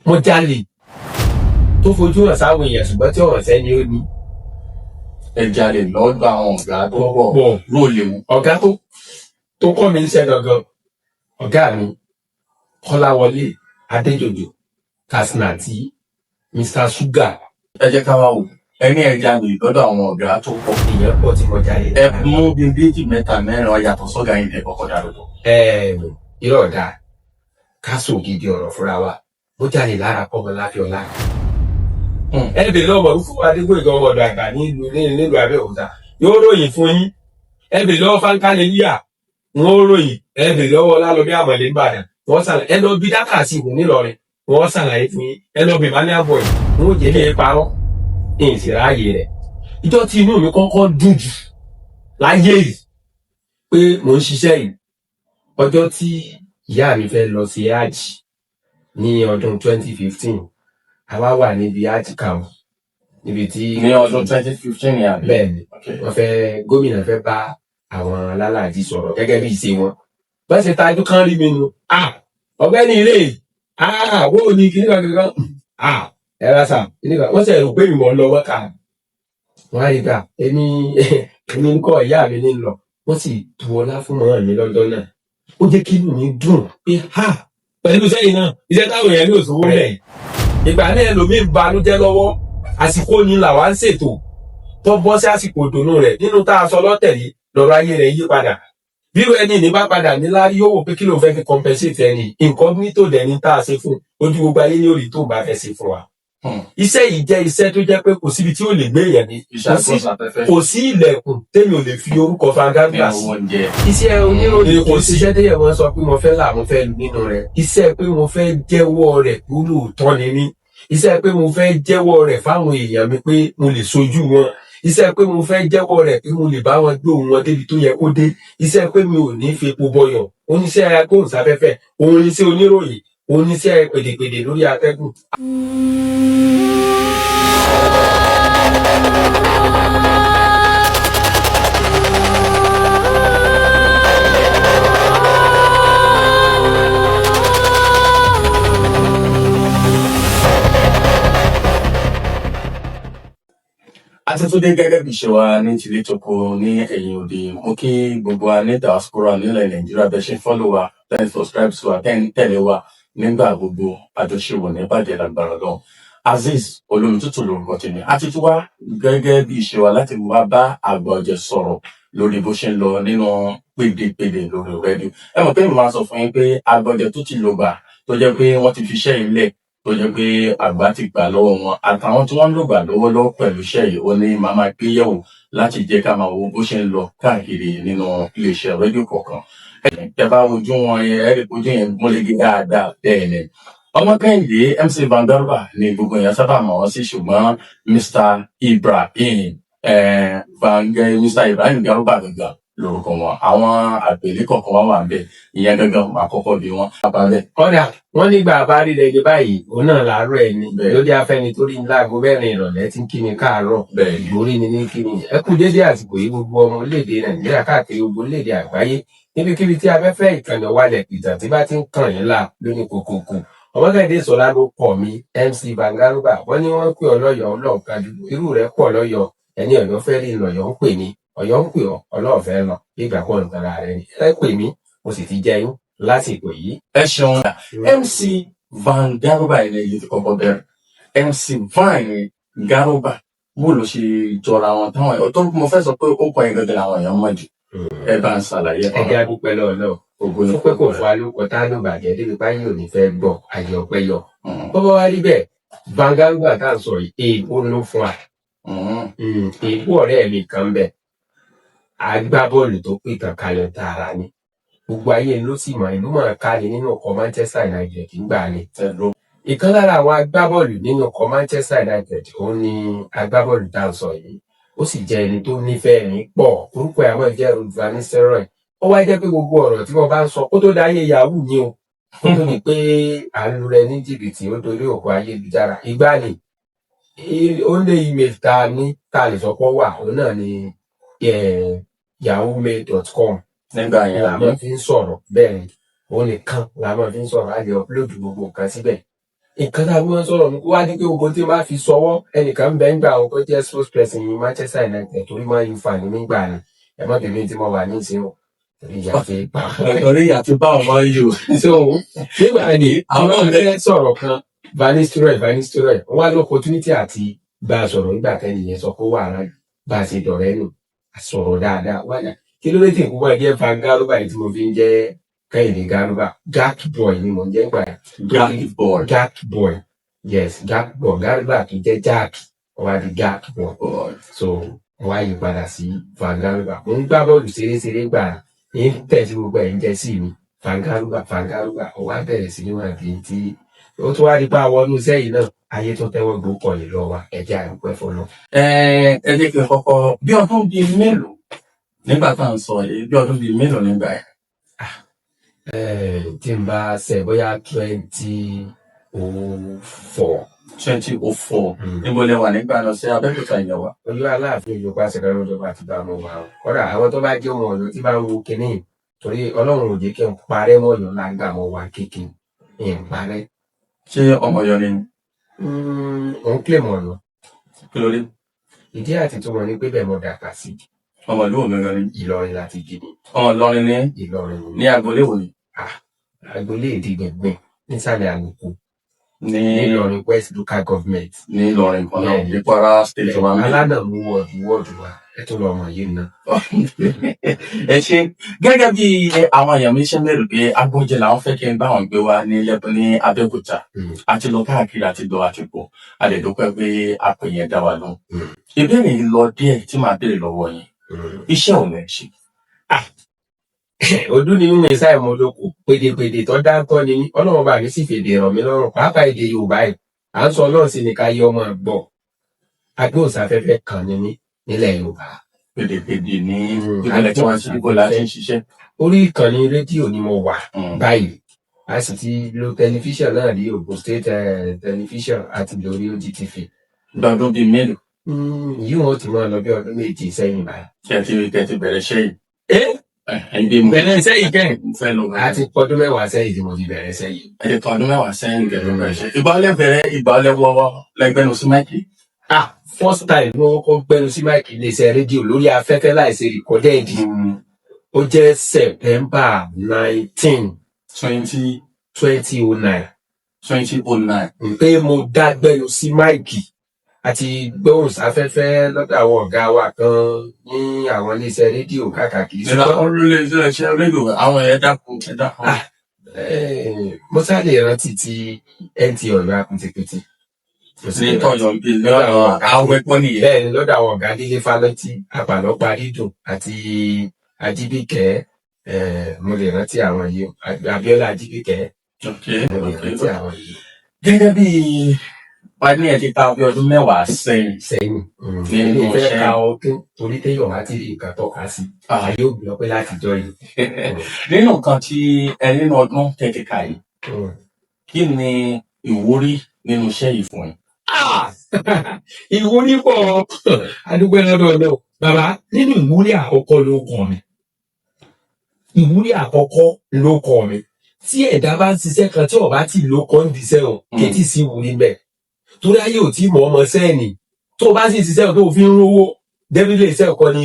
Mo jalè tó fojú hàn sáwọn èèyàn, ṣùgbọ́n tí ọ̀rọ̀ sẹ́ni ó ní. Ẹ jalè lọ́dọ̀ àwọn ọ̀gá tó pọ̀? Pọ̀. Róòlì wù. Ọ̀gá tó kọ́ mi níṣẹ́ gangan, ọ̀gá mi Kọ́láwọlé Adéjòjò Kasinati, Mr Sugar. Ẹ jẹ́ ká wá wò, ẹni ẹ jalè lọ́dọ̀ àwọn ọ̀gá tó pọ̀. Èèyàn pọ̀ tí mo jalè. Ẹ mú bíi méjì, mẹ́ta, mẹ́rin yàtọ̀ sọ́gà yìí tẹ́ kọ́kọ́ dárúkọ. Irọ́ ọ̀dà ká sògidì ọ̀rọ̀ fúnra wa, mo jalè lára Kọ́mọláfẹ́ Ọlá. Ẹ bèrè lọ́wọ́ fún Adégbòyèga, ọmọ ọ̀dọ̀ àgbà nílùú Abẹ́òkúta, yóò ròyìn fún yín. Ẹ bèrè lọ́wọ́ Fáńkálẹ́líà, wọ́n ó ròyìn. Ẹ bèrè lọ́wọ́ Ọlálọ́bí Àmọ̀lé Ìbàdàn, wọ́n ṣàlàyé. Ẹ lọ bí dákà sí ìhùn nílọrin, wọ́n ṣàlàyé fún yín. Ẹ lọ bí Emmanuel boy, wọ́n ó jẹ́ kí ẹ parọ́ ìsì ráàyè rẹ̀. Ìjọ tí inú mi kọ́kọ́ dùn jù láyé yìí pé mò ń ṣiṣẹ́ yìí, ọjọ́ tí ìyá mi fẹ́ lọ sí hajj ní ọdún 2015, àwa wà níbi hajj camp níbi tí Ní ọdún 2015 ni, àbí? Bẹ́ẹ̀ ni. Okay. Wọ́n fẹ́, gómìnà fẹ́ bá àwọn alálàájì sọ̀rọ̀ gẹ́gẹ́ bí ìṣe wọn. Bá ṣe tajú kán rí mi nu, ah, ọ̀gbẹ́ni ilé, ah, wo ni kí nígbà kankan, ah, ẹ ra sà nígbà wọ́n ṣe rò pé mi mọ̀ ń lọ wọ́kà. Wọ́n á rí gbà èmi ń kọ́ ìyá mi ní lọ, wọ́n sì bu ọlá fún mọ́ mi lọ́jọ́ náà. Ó jẹ́ kí inú mi dùn pé ha, pẹ̀lú iṣẹ́ yìí náà, iṣẹ́ táwọn èèyàn ní òṣòwò rẹ̀. Ìgbà náà ẹlòmíín banújẹ́ lọ́wọ́, àsìkò ni làwa ń ṣètò tó bọ́ sí àsìkò ìdùnnú rẹ̀. Nínú tá a sọ lọ́tẹ̀ yìí, lọ́rọ̀ ayé rẹ̀ yí padà. Bírò ẹni ní bá padà níláárí, yóò wò pé kí ló fẹ́ fi compensate ẹni incognito dẹ̀ ní tá a ṣe fún ojú gbogbo ayé ní òrì tó bá fẹ́ ṣe fún wa. Iṣẹ́ yìí jẹ́ iṣẹ́ tó jẹ́ pé kò síbi tí ó lè gbé èèyàn ní. Iṣẹ́ Kò sí agbóhùnsáfẹ́fẹ́. Kò sí ilẹ̀kùn téèyàn ò lè fi orúkọ Vanguard Ní sí. owó oúnjẹ. Iṣẹ́ oníròyìn, kò sí iṣẹ́ téèyàn máa ń sọ pé mo fẹ́ là, mo fẹ́ lu nínú rẹ̀. Iṣẹ́ pé mo fẹ́ jẹ́wọ́ rẹ̀ pé olóòótọ́ ni mí, iṣẹ́ pé mo fẹ́ jẹ́wọ́ rẹ̀ fáwọn èèyàn mi pé mo lè sojú wọn, iṣẹ́ pé mo fẹ́ jẹ́wọ́ rẹ̀ pé mo lè bá wọn gbé ohùn wọn débi tó yẹ kó dé, iṣẹ́ pé mi ò ní fepo bọyọ̀, oníṣẹ́ agbóhùnsáfẹ́fẹ́, òun níṣẹ́ oníròyìn, oníṣẹ́ pèdèpèdè lórí atẹ́gùn. A ti tún dé gẹ́gẹ́ bí ṣe wa ní tilé toko ní ẹ̀yìn òde. Mo kí gbogbo wa ní diaspora nílẹ̀ Nàìjíríà, bẹ́ẹ̀ ṣe ń follow wa, tẹ́ ń subscribe sí wa, tẹ́ ń tẹ̀lé wa nígbà gbogbo. Àjọṣe wò ní bàjẹ́ lágbára lọ. Azeez Olómi Tútù lórúkọ tèmi. A ti tún wá gẹ́gẹ́ bí ṣe wa láti wá bá àgbà ọ̀jẹ̀ sọ̀rọ̀ lórí bó ṣe ń lọ nínú pèdèpèdè lórí rédíò. Ẹ mọ̀ pé mo máa sọ fún yín pé àgbà ọ̀jẹ̀ tó ti lògbà, tó jẹ́ pé wọ́n ti fi iṣẹ́ yìí lẹ̀, tó jẹ́ pé àgbà ti gbà lọ́wọ́ wọn, àtàwọn tí wọ́n ń lògbà lọ́wọ́lọ́wọ́ pẹ̀lú iṣẹ́ yìí, ó ní màá máa gbé yẹ̀wò láti jẹ́ ká máa wo bó ṣe ń lọ káàkiri nínú iléeṣẹ́ rédíò kọ̀ọ̀kan. Ẹ bá wojú wọn yẹn, ẹ rí i pé ojú yẹn gúnrégé dáadáa. Bẹ́ẹ̀ ni, ọmọ Kẹ́hìndé MC Vangarba ni gbogbo èèyàn sábà mọ̀ wọ́n sí, ṣùgbọ́n Mr Ibrahim Mr Ibrahim Garuba gangan lórúkọ wọn. Àwọn àpèlé kọ̀ọ̀kan wá wà ń bẹ̀, ìyẹn gangan máa kọ́kọ́ bí wọn. Abalẹ̀. Kọ́dà wọ́n nígbà bá rí rẹ̀ báyìí, òun náà làárọ̀ ẹni lóde afẹ́ni tó rí ní láago 4 ìrọ̀lẹ́ tí ń kí ni káàárọ̀. Ìgbórí ni ní kí ni ẹ kú dédé àsìkò yìí, gbogbo ọmọ orílẹ̀-èdè Nàìjíríà káàkiri gbogbo orílẹ̀-èdè àgbáyé, níbikíbi tí afẹ́fẹ́ ìkànnì wálẹ̀ ìtàn tí bá ti ń kàn yín là lóní kòkòkò. Ọmọkẹ́hìndé Sọlá ló kọ̀ mí, MC Vangarba. Wọ́n ní wọ́n pè ọ́ lọ́yọ̀ọ́ ọlọ́ọ̀kájú, irú rẹ̀ pọ̀ lọ́yọ̀ọ́. Ẹni Ọ̀yọ́ fẹ́ rí lọ́yọ̀ọ́ ń pè ní Ọ̀yọ́ ń pè ọ́, ọlọ́ọ̀fẹ́ lọ bí ìgbà pọ̀ nǹkan ara rẹ ni. Ẹ pè mí, mo sì ti jẹ yín lásìkò yìí. Ẹ ṣeun. MC Vangarba ilẹ̀ yìí ti kọ́kọ́ bẹ̀rẹ̀. MC Van Garuba, bó ló ṣe jọra wọn táwọn ẹ̀ tó mo fẹ́ sọ pé ó kọ yẹn gangan làwọn èèyàn mọ̀ jù? Ẹ bá ń ṣàlàyé. Ẹ jẹ́ àdúpẹ́ lọ́wọ́ Ògo ní fún pé kò fún wa lóko tá ló bàjẹ́ débi báyìí ò ní fẹ́ gbọ́ àyè ọpẹ́ yọ. Bọ́bá wá rí bẹ́ẹ̀, Vangarba tá à ń sọ yìí, èèbó ló fún wa. Èèbó ọ̀rẹ́ mi kan bẹ̀, agbábọ́ọ̀lù tó pè tàn kalẹ̀ tààrà ni, gbogbo ayé ló sì mọ̀, ìlú mọ̀ ká ni nínú ọkọ̀ Manchester United ń gbà ni. Ìkan lára àwọn agbábọ́ọ̀lù nínú ọkọ̀ Manchester United, òun ni agbábọ́ọ̀lù tá à ń sọ yìí. Ó sì jẹ́ ẹni tó nífẹ̀ẹ́ mi pọ̀. Orúkọ ẹ̀ àmọ́ jẹ́ Ruud van Nistelrooy. Ó wá jẹ́ pé gbogbo ọ̀rọ̀ tí wọ́n bá ń sọ kó tó dáyé yahoo ni o, kó tó di pé à ń lu rẹ ní jìbìtì, ó dorí òkú ayélujára ìgbàanì. Ó lé email tá a ní tá a lè sọ pé ó wà, òun náà ni yahoomail.com. Nígbà yẹn. La máa fi ń sọ̀rọ̀. Bẹ́ẹ̀ ni, òun nìkan la máa fi ń sọ̀rọ̀. A lè upload gbogbo nǹkan síbẹ̀. Nǹkan tá a fi máa ń sọ̀rọ̀ ní kó wá ní pé ogun tí máa fi sọwọ́ ẹnìkan ń bẹ ń gbà àwọn tó jẹ́ spokesperson yìí Manchester United, torí máa yù fà ní nígbà ni. Ẹ má bèbè tí mo wà ní ìsìn o, torí ìyá fi pa. Torí ìyá ti bá ọmọ yìí o. So nígbà ní Àwọn àwọn náà fẹ́ sọ̀rọ̀ kan, Van Nistelrooy, Van Nistelrooy, wọ́n wá ní opportunity àti bá a sọ̀rọ̀ nígbà tẹ́ni yẹn sọ pé ó wà rán. Bá a ṣe dọ̀rẹ́ nù, a sọ̀rọ̀ dáadáa. Wáyà kí ló dé tí nǹkan wá jẹ́ Van Garuba yìí tí mo fi ń jẹ́ Kẹ́hìndé Garuba? Jack Boy ni mò ń jẹ́ gbà yẹn. Jack Boy. Jack Boy, yes, Jack Boy. Garuba tó jẹ́ Jack, ó wá di Jack Boy. Boy. So wọ́n wá yí padà sí Van Garuba. Mo ń gbá bọ́ọ̀lù ṣeré-ṣeré gbà ń tẹ̀sí gbogbo ẹ̀ ń jẹ́ sí mi Van Garuba, Van Garuba. Ó wá bẹ̀rẹ̀ sí ní wọn àbí tí ó tún wá di pa wọnú sẹ́yìn náà, ayé tó tẹ́wọ́ gbókọ̀ yìí lọ wa, ẹ̀jẹ̀ àdúpẹ́ fọlọ́. Ẹ jẹ́ kí n kọ́kọ́, bí ọdún bíi mélòó nígbà tá à ń sọ yìí, bí ọdún bíi mélòó nígbà yẹn? Tí n bá ṣe bóyá 2004. 2004. Níbo lẹ wà nígbà náà? Sí Abẹ́òkúta ilẹ̀ wa? Ojú Aláàfin Òjòpá ṣẹ̀kẹ̀rẹ̀ òjòpá àti bá mo wà o. Kódà àwọn tó bá jẹ́ ọmọ Ọ̀yọ́ tí bá ń wo kinní, torí Ọlọ́run ò jẹ́ kí n parẹ́ mọ́ Ọ̀yọ́ lágbà mọ́ wa kékeré ń parẹ́. Ṣé ọmọ Ọ̀yọ́ ni? Òun kílè mọ̀ Ọ̀yọ́. Kí ló dé? Ìdí àti túmọ̀ ni pé bẹ́ẹ̀ mo dàgbà sí. Ọmọ ìlú òun gangan ni? Ìlọrin láti jí mi. Ọmọ Ìlọrin ni? Ìlọrin ni. Ní agboolé wo ni? Agboolé ìdí gbẹ̀ngbẹ̀ nísàlẹ̀ àlùkò Ní nílọrin West Local Government. Ní Ìlọrin kan náà? Bẹ́ẹ̀ni. Ní Kwara State wa ń bí. Alánàmú wọ́ọ̀dù, wọ́ọ̀dù wa, ẹ tún lọ mọ̀ yìí ná. Ẹ ṣe. Gẹ́gẹ́ bí àwọn èèyàn mi ṣe ń lérò pé agbóúnjẹ làwọn fẹ́ kí n bá wọn gbé wá ní lẹ́bùn ní Abẹ́òkúta, àti lọ káàkiri, àti lọ àti bọ̀, a lè dúpẹ́ pé àpè yẹn dá wa lóhùn. Ìbéèrè yìí lọ díẹ̀ tí màá béèrè lọ́wọ́ yín. Iṣẹ́ ò lẹ́ ṣe? Ọdún ni mímọ ìsáì mo lóko pèdèpèdè tó dáńtọ́ ni mí. Ọlọ́run bá mi sì fèdè ràn mí lọ́rùn, pàápàá èdè Yorùbá yìí à ń sọ. Ọlọ́run sì ní ká yọ ọmọ gbọ́. Agbóhùnsáfẹ́fẹ́ kan ni mí nílẹ̀ Yorùbá. Pèdèpèdè ní ìbẹ̀lẹ̀ tí wọ́n ti ibo la ti ń ṣiṣẹ́? Orí ìkànnì rédíò ni mo wà báyìí. A sì ti lo tẹlifíṣàn náà rí, Ògùn State tẹlifíṣàn àti lórí OGTV. Lọ́dún bíi mélòó? Yìí wọn ti máa lọ bí ọdún 7 sẹ́yìn báyìí. Tẹ́tí bẹ̀rẹ̀ iṣẹ́ yìí? Ẹ Ẹ bí mo bẹ̀rẹ̀ iṣẹ́ yìí kẹ́hìn. Mo fẹ́ lọ. A ti pọdún 10 sẹ́yìn tí mo ti bẹ̀rẹ̀ iṣẹ́ yìí. Ẹ ti tó ọdún 10 sẹ́yìn kẹ́ tó bẹ̀rẹ̀ iṣẹ́. Ìgbà ọlẹ́ bẹ̀rẹ̀, ìgbà ọlẹ́ wọ́wọ́ lẹ́gbẹ́nu sí mic? Ah, first time mo kọ́kọ́ gbẹnu sí mic iléeṣẹ́ rédíò lórí afẹ́fẹ́ láìsí recorded, ó jẹ́ September 19 twenty 2009. 2009. Pé mo dá gbẹnu sí mic àti gbóhùn sáfẹ́fẹ́ lọ́dọ̀ àwọn ọ̀gá wa kan ní àwọn iléeṣẹ́ rédíò káàkiri. Nínú àwọn orílẹ̀ iṣẹ́ rédíò àwọn, ẹ̀ dákun, ẹ̀ dákun. Ah, mo sá lè rántí ti NTA Ọ̀yọ́ Akutikiti. Mo sì Ní lè rántí. tọ̀yọ̀ bíi Lọ́dọ̀ àwọn ọ̀gá. Àwọn ẹ̀kọ́ nìyẹn. Bẹ́ẹ̀ ni, lọ́dọ̀ àwọn ọ̀gá Délé Fálétí, Àpàlọ́ Parídùn àti Ajíbíkẹ́. Mo lè rántí àwọn yìí, Abíọ́lá Ajíbíkẹ́. Mo lè rántí àwọn yìí. Gẹ́gẹ́ bí wà ní ẹ̀ ti ta bí ọdún 10 sẹ́yìn sẹ́yìn. nínú Èmi fẹ́ iṣẹ́. ka ọdún torí téèyàn bá ti rí nǹkan tọ́ka sí, ayé ò gbọ́ pé látijọ́ yìí. Nínú nǹkan tí ẹ nínú ọdún tẹ̀tẹ̀ kà yìí, kí ni ìwúrí nínú iṣẹ́ yìí fún yín? Ah! Ìwúrí pọ̀, adúgbò lọ́dọ̀ ọ̀dọ̀ bàbá. Nínú ìwúrí àkọ́kọ́ ló kàn mí, ìwúrí àkọ́kọ́ ló kàn mí. Tí ẹ̀dá bá ń ṣiṣẹ́ kan tí ọba tí ló kọ́ ń diṣẹ́ o, kìí sí ìwúrí bẹ́ẹ̀, torí ayé ò tí mọ̀ ọmọ sẹ́ẹ̀nì. Tó o bá sì ṣiṣẹ́ tó o fi ń rówó débílẹ̀, iṣẹ́ ọkọ ni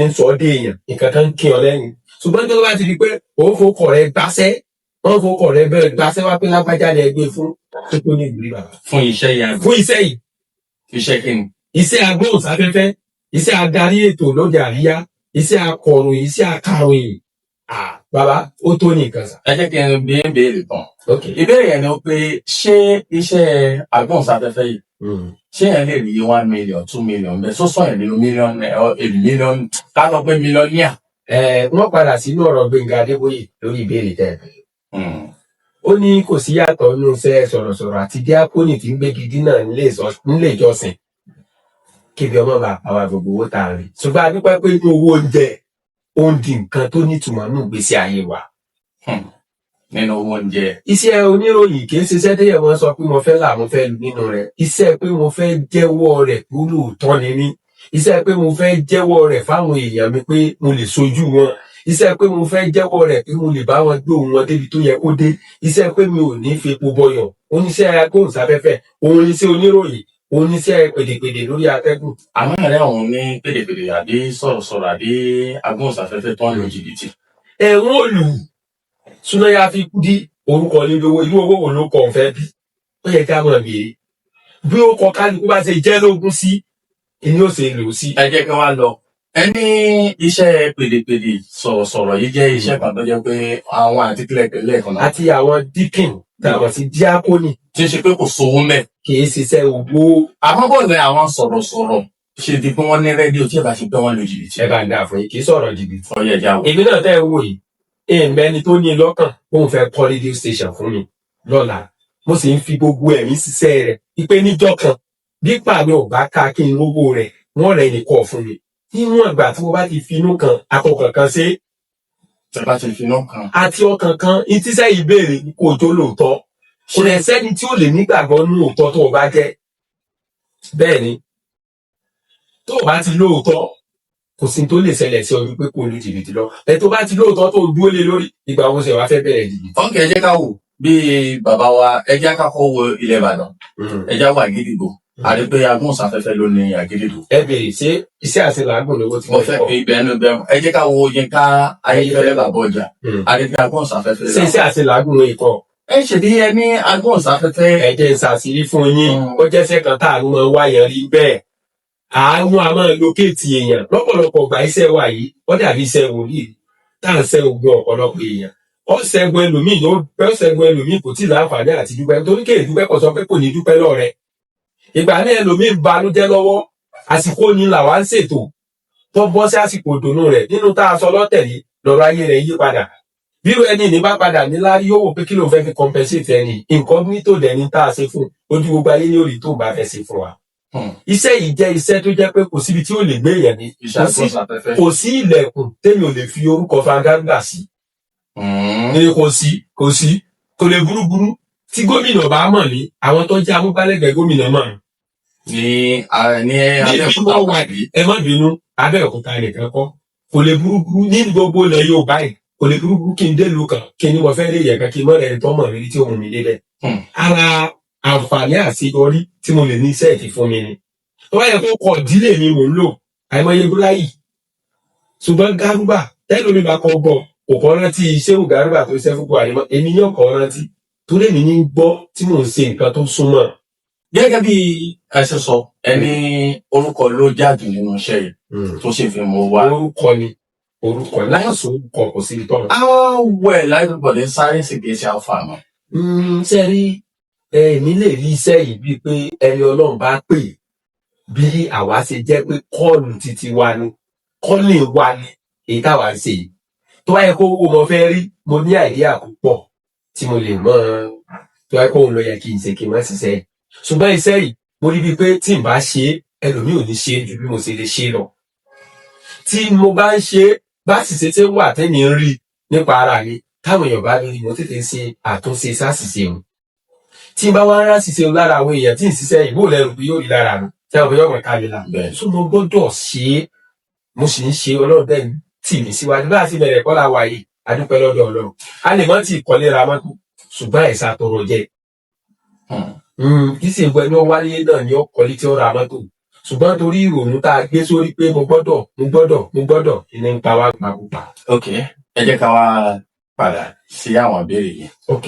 ń sọ ọ́ dé èèyàn, nǹkan kan ń kí ọ lẹ́yìn. Ṣùgbọ́n tó bá ti di pé òun fowókọ̀ rẹ gbáṣẹ́, wọ́n fowókọ̀ rẹ bẹ́ẹ̀ gbáṣẹ́ wá pé lágbájá ni ẹgbẹ́ fún tó tó ní ìwúrí bàbá. Fún iṣẹ́ yẹn? Fún iṣẹ́ yìí. Iṣẹ́ kí ni? Iṣẹ́ agbóhùnsáfẹ́fẹ́, iṣẹ́ adarí ètò lóde àríyá, iṣẹ́ akọ̀ròyìn, iṣẹ́ akàròyìn. Ah, bàbá, ó tó ní nǹkan sà. Ẹ jẹ́ kí n bí ń béèrè tán. Ok. Ìbéèrè yẹn ni ó pé, ṣé iṣẹ́ agbóhùnsáfẹ́fẹ́ yìí, ṣé yẹn lè rí 1 million, 2 million bẹ́ẹ̀ sọ́sọ́ yẹn nínú mílíọ̀nù ẹ̀ mílíọ̀nù, ká sọ pé millionaire? Ẹ wọ́n padà sínú ọ̀rọ̀ Gbẹ́ngà Adébóyè lórí ìbéèrè tẹ́ ẹ bẹ̀rẹ̀. Ó ní kò sí yàtọ̀ nínú iṣẹ́ sọ̀rọ̀sọ̀rọ̀ àti díákónì tí ń gbégi dínà nílé ìjọsìn, kébi ọmọ bá àwa gbogbo owó tá a rí. Ṣùgbọ́n a dúpẹ́ pé inú owó oúnjẹ ó ń di nǹkan tó nítumọ̀ nínú ìgbésí ayé wa. Nínú owó oúnjẹ. Iṣẹ́ oníròyìn kì í ṣiṣẹ́ téèyàn máa ń sọ pé mo fẹ́ là, mo fẹ́ lu nínú rẹ̀. Iṣẹ́ pé mo fẹ́ jẹ́wọ́ rẹ̀ pé olóòótọ́ ni mí, iṣẹ́ pé mo fẹ́ jẹ́wọ́ rẹ̀ fáwọn èèyàn mi pé mo lè sojú wọn, Iṣẹ́ pé mo fẹ́ jẹ́wọ́ rẹ̀ pé mo lè bá wọn gbé ohùn wọn débi tó yẹ kó dé. Iṣẹ́ pé mi ò ní fepo bọyọ̀, oníṣẹ́ agbóhùnsáfẹ́fẹ́, òun iṣẹ́ oníròyìn, òun iṣẹ́ pèdèpèdè lórí atẹ́gùn. Àmọ́ àárẹ̀ àwọn ní pèdèpèdè àbí sọ̀rọ̀sọ̀rọ̀ àbí agbóhùnsáfẹ́fẹ́ tó ń lo jìbìtì. Ẹ̀wọ̀n olù súnáyà fi kú dí orúkọ lílówó, irú owó wo ló kọ̀ ń fẹ́ bí? Ó yẹ ká mọ̀ béèrè bí ó kọ kálukú bá ṣe jẹ́ lógún sí ni ó ṣe lò sí. Ẹ jẹ́ kí wọ́n lọ. Ẹ ní iṣẹ́ pèdèpèdè sọ̀rọ̀sọ̀rọ̀ yìí jẹ́ iṣẹ́ kan tó jẹ́ pé àwọn àti kílẹ̀kílẹ̀ kan náà. Àti àwọn deacon tàbí sí díákónì. Tí ń ṣe pé kò sówó mẹ́. Kì í ṣiṣẹ́ owó. Àmọ́ bọ̀ ní àwọn sọ̀rọ̀sọ̀rọ̀ ṣe di pé wọ́n ní rédíò tí ẹ bá ṣe pé wọ́n lo jìbìtì. Ẹ bá ń dà fún yín, kì í sọ̀rọ̀ jìbìtì. Ọyẹ ìjà wò. Èmi náà tẹ́ ẹ wò yìí, èèmẹ́ni tó ní lọ́kàn bóun fẹ́ kọ́ rédíò station fún mi lọ́la, mo sì ń fi gbogbo ẹ̀mí ṣiṣẹ́ rẹ̀ wípé níjọ́ kan bí pàmì ò bá ká kí n rówó rẹ̀, wọ́n rẹ̀ nìkọ́ fún mi níwọ̀n ìgbà tí mo bá ti fi inú kan akọkàn kan ṣe. Tẹ bá ti fi iná kan. Àti ọkàn kan ìtísẹ́ ìbéèrè ní kò tó lóòótọ́, kò lè sẹ́ni tí ó lè nígbàgbọ́ nú òótọ́ tó o bá jẹ́. Bẹ́ẹ̀ ni, tó o bá ti lóòótọ́, kò sí tó lè ṣẹlẹ̀ sí ọ wípé kò lu jìbìtì lọ. Ẹ tó bá ti lóòótọ́ tó o dúró lé lórí, ìgbà wo ṣe wàá fẹ́ bẹ̀rẹ̀ jìbìtì? Ọ̀nkẹ́, ẹ jẹ́ ká wò bí bàbá wa, ẹ jẹ́ ká kọ́ wo ilẹ̀ Ìbàdàn, ẹ jẹ́ wà Àgídìgbò, àti pé agbóhùnsáfẹ́fẹ́ ló ní Àgídìgbò. Ẹ bèrè, ṣé iṣẹ́ àti làágùn lówó tí Mo wọ́n fẹ́ kọ́? Ibẹ̀ ẹnu ibẹ̀, ẹ jẹ́ ká wo Yínká Ayéfẹ́lẹ́ bàbá ọjà, àti pé agbóhùnsáfẹ́fẹ́. Ṣé iṣẹ́ àti làágùn ló ikọ̀? Ẹ ṣe bí ẹ ní agbóhùnsáfẹ́fẹ́. Ẹ jẹ́ n ṣàṣírí fún yín. Ó jẹ́sẹ̀ kan tá à ń mọ wáyàn rí bẹ́ẹ̀, àánú a máa locate èèyàn lọ́pọ̀lọpọ̀ gbà. Iṣẹ́ wa yìí, ó dàbí iṣẹ́ wòlíì tá à ń ṣẹ́ ogun ọ̀pọ̀lọpọ̀ èèyàn. Ó ṣẹ́gun ẹlòmíì, ló ó ṣẹ́gun ẹlòmíì, kò tí ì láǹfààní àti dúpẹ́ nítorí kéè dúpẹ́, kò sọ pé kò ní dúpẹ́ lọ́rẹ̀. Ìgbà ní ẹlòmíì ń banújẹ́ lọ́wọ́, àsìkò ni làwa ń ṣètò tó bọ́ sí àsìkò ìdùnnú rẹ̀. Nínú tá a sọ lọ́tẹ̀ yìí, lọ́rọ̀ ayé rẹ̀ yí padà. Bírò ẹni ní bá padà níláárí, yóò wò pé kí ló ń fẹ́ fi compensate ẹni incognito dẹni tá a ṣe fún ojú gbogbo ayé ní òrì tó bá fẹ́ ṣe fún wa. Iṣẹ́ yìí jẹ́ iṣẹ́ tó jẹ́ pé kò síbi tí ó lè gbé èèyàn ní. Iṣẹ́ agbóhùnsáfẹ́fẹ́. Kò sí ilẹ̀kùn téèyàn ò lè fi orúkọ fangangba sí. Ní kò sí, kò sí, kò lè burúburú tí gómìnà bá mọ̀ ní àwọn tó jẹ́ amúgbálẹ́gbẹ̀ẹ́ gómìnà mọ̀. Ní ní Abẹ́òkúta. Ìlú wà ní, ẹ má bínú, Abẹ́òkúta nìkan kọ́, kò lè burúburú ní gbogbo ilẹ̀ Yorùbá yìí. Kò lè burúburú kí n délùú kan, kí n ní mo fẹ́ lè yẹ kan, kí n mọ̀ rẹ̀ tọ́ mọ̀ rí tí òun mi débẹ̀. Ara àǹfààní àṣeyọrí tí mo lè ní iṣẹ́ ìtì fún mi ni tó bá yẹ kó kọ ìdílé mi mò ń lò àìmọye búráyì, ṣùgbọ́n Gárúbà tẹ́lómi bá kọ́ gbọ́, kò kọ́ rántí Ṣéwù Gárúbà tó ṣẹ́ fún Buhari mọ́. Èmi yóò kọ́ rántí torí èmi ní gbọ́ tí mò ń ṣe nǹkan tó súnmọ́. Gẹ́gẹ́ bí ẹ ṣe sọ, ẹ ní orúkọ ló jáde nínú iṣẹ́ yìí tó sì fi mú wa. Orúkọ ni, orúkọ ni, láìsọ orúkọ kò sí tọrọ. How well everybody sáré sì kì í ṣe alpha mọ́. Ṣe rí, èmi lè rí iṣẹ́ yìí bíi pé ẹni Ọlọ́run bá pè, bí àwa ṣe jẹ́ pé call títí wa ni, call wa ni èyí táwa ń ṣe yìí. Tó bá yẹ kó owó mo fẹ́ rí, mo ní idea púpọ̀ tí mo lè mọ̀. Tó bá yẹ kó òun lọ yẹ kí n ṣe, kí n má ṣiṣẹ́ yìí. Ṣùgbọ́n iṣẹ́ yìí, mo rí bíi pé tí n bá ṣe é, ẹlòmíì ò ní ṣe é ju bí mo ṣe lè ṣe é lọ. Tí mo bá ń ṣe é, bá sì ṣe ṣe wà tẹ́mi ń rí nípa ara mi, táwọn èèyàn bá rí, mo tètè ń ṣe àtúnṣe sáṣìṣe o. Tí n bá wá ń ráṣìṣe o lára àwọn èèyàn tí ń ṣiṣẹ́ ìbò lẹ́rù pé yóò rí lára mi, tí àwọn yóò mọ̀ ká mi là. So mo gbọ́dọ̀ ṣe é, mo sì ń ṣe. Ọlọ́run bẹ́ẹ̀ tì mí síwájú. Bá a sì bẹ̀rẹ̀ kọ́ la wà yìí, a dúpẹ́ lọ́dọ̀ Ọlọ́run. A lè mọ́ tí ìkọ́lé ra mọ́tò, ṣùgbọ́n àìsàn àtọrọ jẹ. Kì í sì gbọ́ ẹni ó wáyé náà ni ó kọ́lé tí ó ra mọ́tò, ṣùgbọ́n torí ìrònú tá a gbé sórí pé mo gbọ́dọ̀, mo gbọ́dọ̀, mo gbọ́dọ̀ ní ń pa wá gbàgbà. Ok, ẹ jẹ́ ká wá padà sí àwọn ìbéèrè yìí. Ok.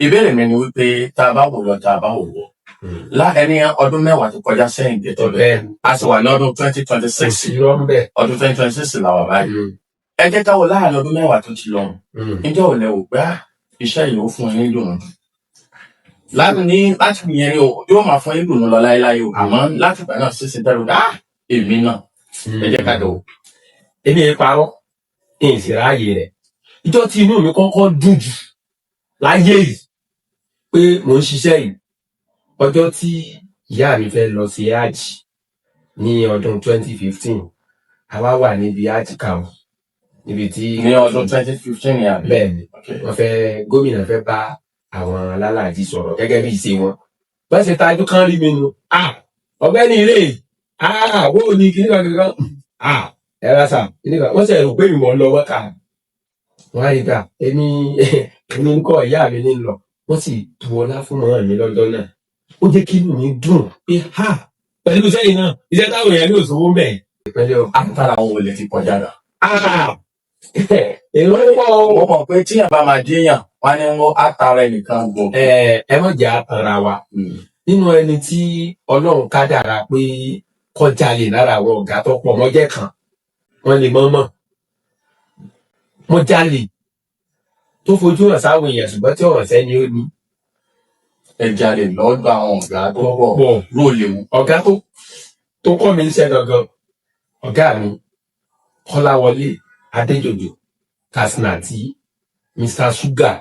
Ìbéèrè mi ni wípé tá a bá wò lọ, tá a bá wò wọ̀, ẹni ọdún 10 tó kọjá sẹ́yìn tètè bẹ́ẹ̀, a sì wà ní ọdún twenty twenty Kò six. sí rọ́ńbẹ́. Ọdún 2026 la wà báyìí. Ẹ jẹ́ ká wò láàrin ọdún 10 tó ti lọ, ǹjẹ́ ò lẹ wò pé iṣẹ́ yìí ó fún yín dùnú láti ní láti yẹn ni o yóò máa fún yín dùnú lọ láéláé o, àmọ́ láti ìgbà náà sísè dẹ́rù èmi náà, ẹ jẹ́ ká dọ̀ wò. Èmi ẹ parọ́, èyí sì ráàyè rẹ̀. Ìjọ tí inú mi kọ́kọ́ dùn jù láyé yìí pé mò ń ṣiṣẹ́ yìí, ọjọ́ tí ìyá mi fẹ́ lọ sí hajj ní ọdún 2015, àwa wà níbi hajj camp níbi tí Ní ọdún 2015 ni àbí? Bẹ́ẹ̀ ni. Ok. Wọ́n fẹ́, gómìnà fẹ́ bá àwọn alálàájì sọ̀rọ̀ gẹ́gẹ́ bí ìṣe wọn. Bá ṣe tajú kán rí mi nu, ah, ọ̀gbẹ́ni ilé, ah, wo ni kíní kan kankan, ah, ẹ rà sà kíní kan, wọ́n ṣe rò pé mi mọ̀ ń lọ wọ́kà. Wọ́n á rí gbà èmi ń kọ́ ìyá mi ní lọ. Wọ́n sì bu ọlá fún màmá mi lọ́jọ́ náà. Ó jẹ́ kí inú mi dùn pé ha, pẹ̀lú iṣẹ́ yìí náà, iṣẹ́ táwọn èèyàn ní òṣòwò ń bẹ̀. Ìpínlẹ̀ Ọ̀ṣun. Àtàrà àwọn olè ti kọjá lọ. Ah! Èrò pọ̀ o. Mo mọ̀ pé tíyàn bá máa déyàn, wọ́n á ní wọ́n á tara ẹnìkan gùn. Ẹ má jẹ́ àtàrà wa. Nínú ẹni tí Ọlọ́run kádàrá pé kọjá lè lára àwọn ọ̀gá tó pọ̀ mọ́jẹ́ kan, wọ́n lè mọ́mọ́. Mo jalè tó fojú hàn sáwọn èèyàn, ṣùgbọ́n tí ọ̀rọ̀ sẹ́ni ó ní. Ẹ jalè lọ́dọ̀ àwọn ọ̀gá tó pọ̀ pọ̀ ló léwu. Ọ̀gá tó kọ́ mi níṣẹ́ gangan, ọ̀gá mi Kọ́láwọlé Adéjòjò Kasinati, Mr Sugar,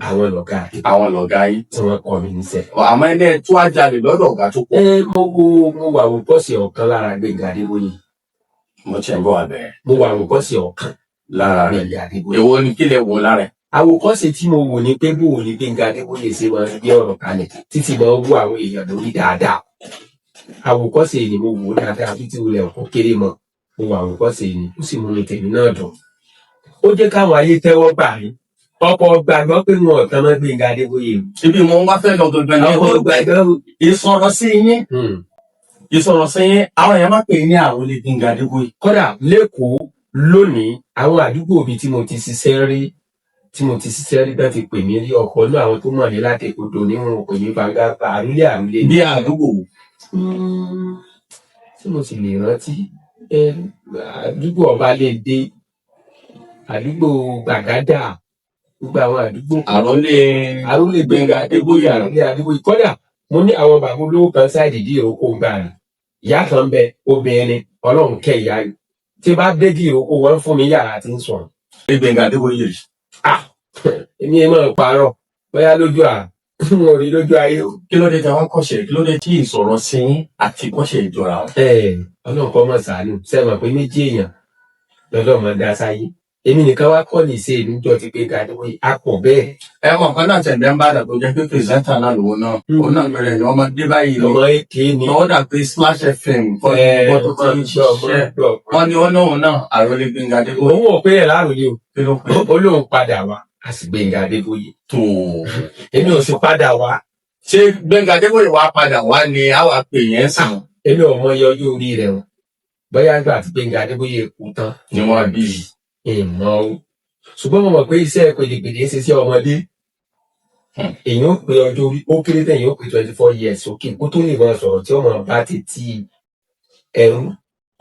àwọn lọ̀gá Àwọn lọ̀gá yín. tí wọ́n kọ́ mi níṣẹ́. Àmọ́ ẹni ẹ tó á jalè lọ́dọ̀ ọ̀gá tó pọ̀. Ẹ mo wo mo wà àwòkọ́ṣe ọ̀kan lára Gbénga Adébóyè. Mo tiẹ̀ ń bọ̀ wá bẹ̀rẹ̀. Mo wà àwòkọ́ṣe ọ̀kan lára rẹ̀. Gbénga Adébóyè. Èwo ni, kí lẹ wò lára ẹ̀? Àwòkọ́ṣe tí mo wò ni pé bó o ní Gbénga Adébóyè ṣe máa ń gbé ọ̀rọ̀ kalẹ̀ títí máa ń wú àwọn èèyàn lórí dáadáa. Àwòkọ́ṣe ni mo wò dáadáa títí wulẹ̀ kó kéré mọ́. Mo wà àwòkọ́ṣe ni, ó sì mú mi tèmi náà dùn. Ó jẹ́ káwọn ayé tẹ́wọ́ gbà mí. Ọ̀pọ̀ gbàgbọ́ pé wọn ò tán mọ́ Gbénga Adébóyè. Ibi mo ń wá fẹ́ lọ gangan ni Ọ̀pọ̀ gbàgbọ́. ìsọ̀rọ̀ sí yín, ìsọ̀rọ̀ sí yín, àwọn èèyàn máa pè é ní àròlé Gbénga Adébóyè. Kódà lẹ́kọ̀ọ́ lónìí, àwọn àdúgbò mi tí mo ti ṣiṣẹ́ rí, bá ti pè mí rí, ọ̀pọ̀ náà àwọn tó mọ̀ mí láti Èkó ní wọn ò pè mí gbangba àrúlé àrúlé. Bí àdúgbò wo? Tí mo sì lè rántí, àdúgbò Ọbalẹ́ndé, àdúgbò Gbàgádà, gbogbo àwọn àdúgbò kan. Àròlé Àrólé Gbénga Adébóyè, àrólé Adébóyè. Kódà mo ní àwọn bàbá olówó kan sáìdì dí ìrókò gbà rẹ̀. Ìyá kan bẹ, obìnrin, Ọlọ́run kẹ́ ìyá yìí. Tí bá dé dí ìrókò, wọn fún mi yàrá tí ń sọ̀rọ̀. Gbénga Adébóyè yìí. Ah! Èmi ẹ máa parọ́, bóyá lójú à wọn ò rí lójú ayé o. Kí ló dé tí wọ́n kọ́ṣẹ́? Kí ló dé tí ìsọ̀rọ̀ sí yín àti kọ́ṣẹ́ ìjọra wọn? Ẹ Ọlọ́run kọ́ mọ̀ sàánú, ṣe mọ̀ pé méjì èèyàn lọ́dọ̀ mọ̀ dá sáyé. Èmi nìkan wá kọ́ ní ṣe èmi jọ ti Gbénga Adébóyè, a pọ̀ bẹ́ẹ̀. Ẹ mọ̀ nǹkan náà tẹ̀lé ń bá dà tó jẹ́ pé presenter náà lòun náà. Òun náà bẹ̀rẹ̀ ní ọmọdé báyìí ni. Ọmọ èké ni. Tọ́wọ́ dà pé Splash FM kọ́ ni wọ́n tó ti ń ṣiṣẹ́. Wọ́n ní wọ́n náà náà àròlé Gbénga Adébóyè. Òun ò pé ẹ̀ láròlé o. Kí ló pé? Ó lóun padà wá, a sì Gbénga Adébóyè. Tó. Èmi ò sì padà wá. Ṣé Gbénga Adébóyè wá padà wá ni a wà pè yẹn sàn? Èmi ò mọ iye ọjọ́ orí rẹ̀ o. Bóyá ìgbà tí Gbénga Adébóyè kú tán ni wọ́n bí i. Ìmọ̀ o. Ṣùgbọ́n mo mọ̀ pé iṣẹ́ pèdèpèdè ń ṣiṣẹ́ ọmọdé. Èèyàn ó pé ọjọ́ orí ó kéré tẹ̀, èèyàn ó pé 24 years sókè kó tó lè máa sọ̀rọ̀ tí ó máa bá ti tí ẹrú,